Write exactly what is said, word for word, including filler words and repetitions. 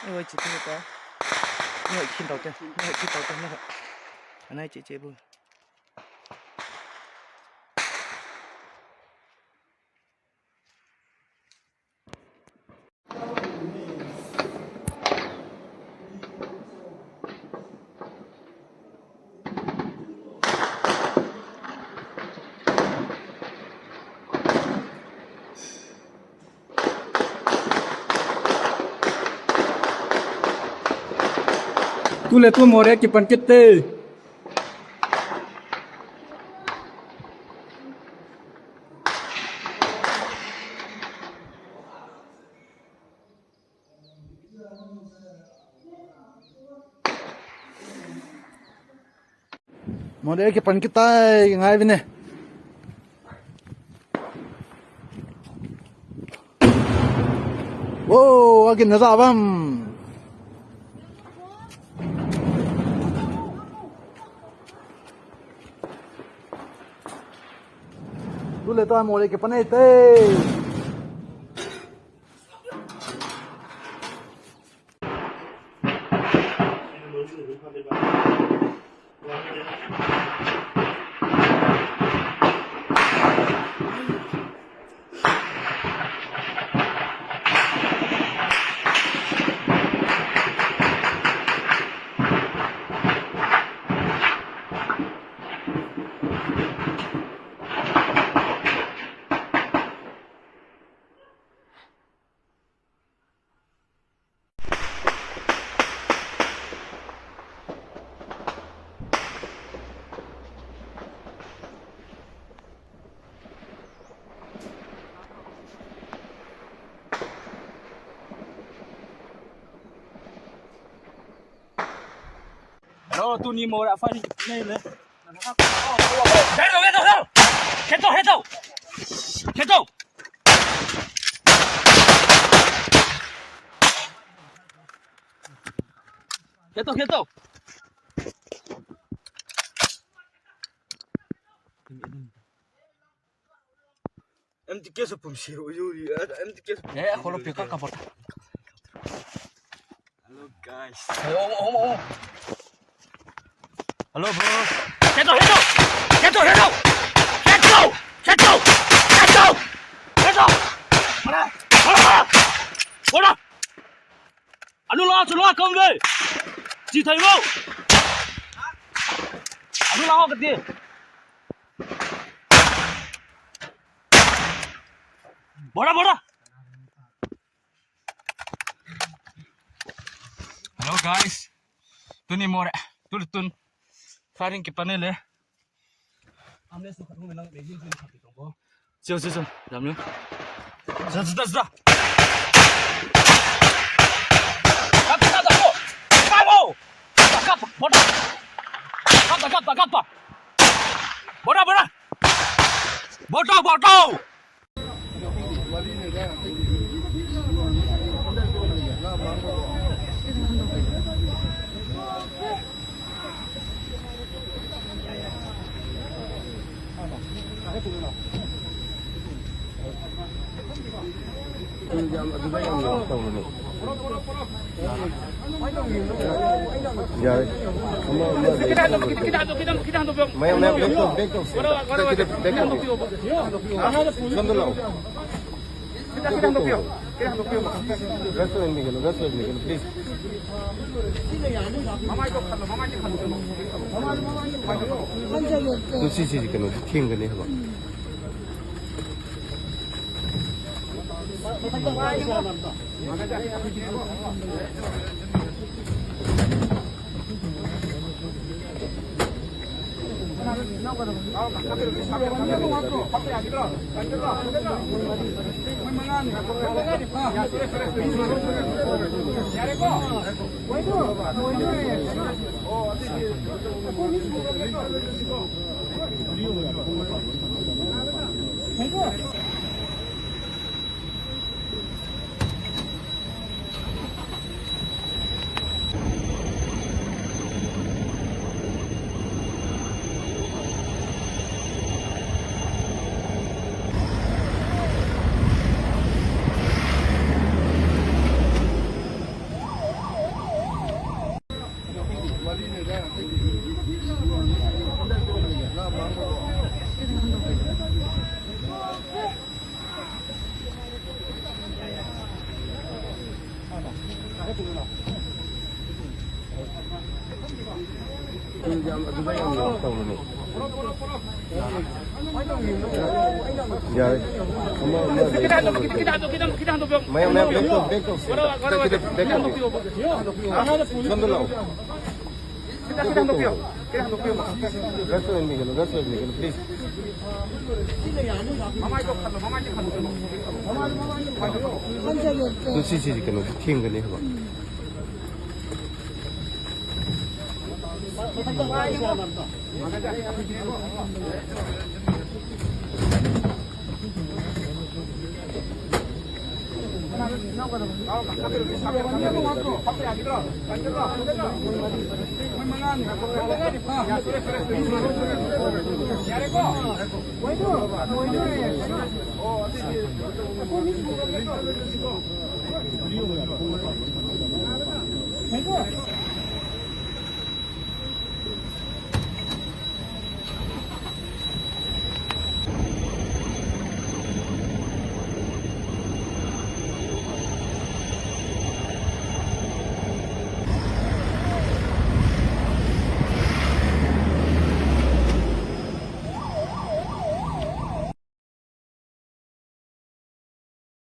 Oi, chi tu ta. Ni oi, khin tau te. Ni oi, khin tau te. Ni oi. Anai, chi, chi bu. Tu le tu more ki pan kit te. More ki pan kit tai ngai bine. Wow, agin na zabam. Tu le ta more ki pan te. Hello, tu ni mo ra fa ni ne le. Hello, hello, hello. Hello, hello. Hello, hello. Hello. Hello, hello. M T K sa pum si ro yuri, M T K sa pum. Eh, ako lo pika ka bota. Hello, bro. Get down, get down! Get down, get down! Get down! Get down! Get down! Get down! Hold on! Hold on! Anu la, chu la, come ve. Chi thai mo. Anu la ho ka ti. Bora, bora. Hello guys. Tuni more. Tuli tun. Firing ki panele. Amle su khat hung lang le yin tun khat tong ko. Chiu, chiu, chiu. Dam lu. Sa, sa, sa, sa. Kap, kap, kap. Kap, oh. Kap, bora. Kap, kap, kap. Bora, bora. Bora, bora. ꯌꯥꯔꯦ꯫ ꯑꯃ, ꯑꯃ ꯂꯩ꯫ ꯃꯌꯥꯝ, ꯃꯌꯥꯝ back ꯇꯧ, back ꯇꯧ꯫ ꯈꯤꯇꯪ, ꯈꯤꯇꯪ back ꯇꯧ꯫ ꯁꯣꯝꯗ ꯂꯥꯛꯑꯣ꯫ Rest ꯑꯣꯏꯍꯟꯕꯤꯒꯅꯨ, rest ꯑꯣꯏꯍꯟꯕꯤꯒꯅꯨ, please꯫ ꯑꯗꯨ ꯁꯤ, ꯁꯤꯁꯤ ꯀꯩꯅꯣꯁꯤ ꯊꯦꯡꯒꯅꯤ ꯍꯥꯏꯕ꯫ ꯌꯥꯝ, ꯑꯗꯨꯗ ꯌꯥꯝ ꯇꯧꯔꯨꯅꯨ꯫ ꯌꯥꯔꯦ꯫ ꯑꯃ, ꯑꯃ ꯂꯩ꯫ ꯈꯤꯇꯪ ꯍꯟꯗꯣꯛ-, ꯈꯤꯇꯪ ꯍꯟꯗꯣꯛ-, ꯈꯤꯇꯪ ꯍꯟꯗꯣꯛꯄꯤꯌꯣ꯫ ꯃꯌꯥꯝ, ꯃꯌꯥꯝ, back ꯇꯧ, back ꯇꯧ꯫ ꯈꯤꯇꯪ, ꯈꯤꯇꯪ, back ꯇꯧ꯫ ꯁꯣꯝꯗ ꯂꯥꯛꯑꯣ꯫ ꯈꯤꯇꯪ, ꯈꯤꯇꯪ ꯍꯟꯗꯣꯛꯄꯤꯌꯣ꯫ ꯈꯤꯇꯪ ꯍꯟꯗꯣꯛꯄꯤꯌꯣ꯫ Rest ꯑꯣꯏꯍꯟꯕꯤꯒꯅꯨ, rest ꯑꯣꯏꯍꯟꯕꯤꯒꯅꯨ, please꯫ ꯃꯃꯥꯏꯗꯣ ꯈꯜꯂꯣ, ꯃꯃꯥꯏꯗꯣ ꯈꯜꯂꯣ꯫ ꯑꯗꯨ ꯁꯤ, ꯁꯤ, ꯁꯤ ꯀꯩꯅꯣꯁꯤ ꯊꯦꯡꯒꯅꯤ ꯍꯥꯏꯕ꯫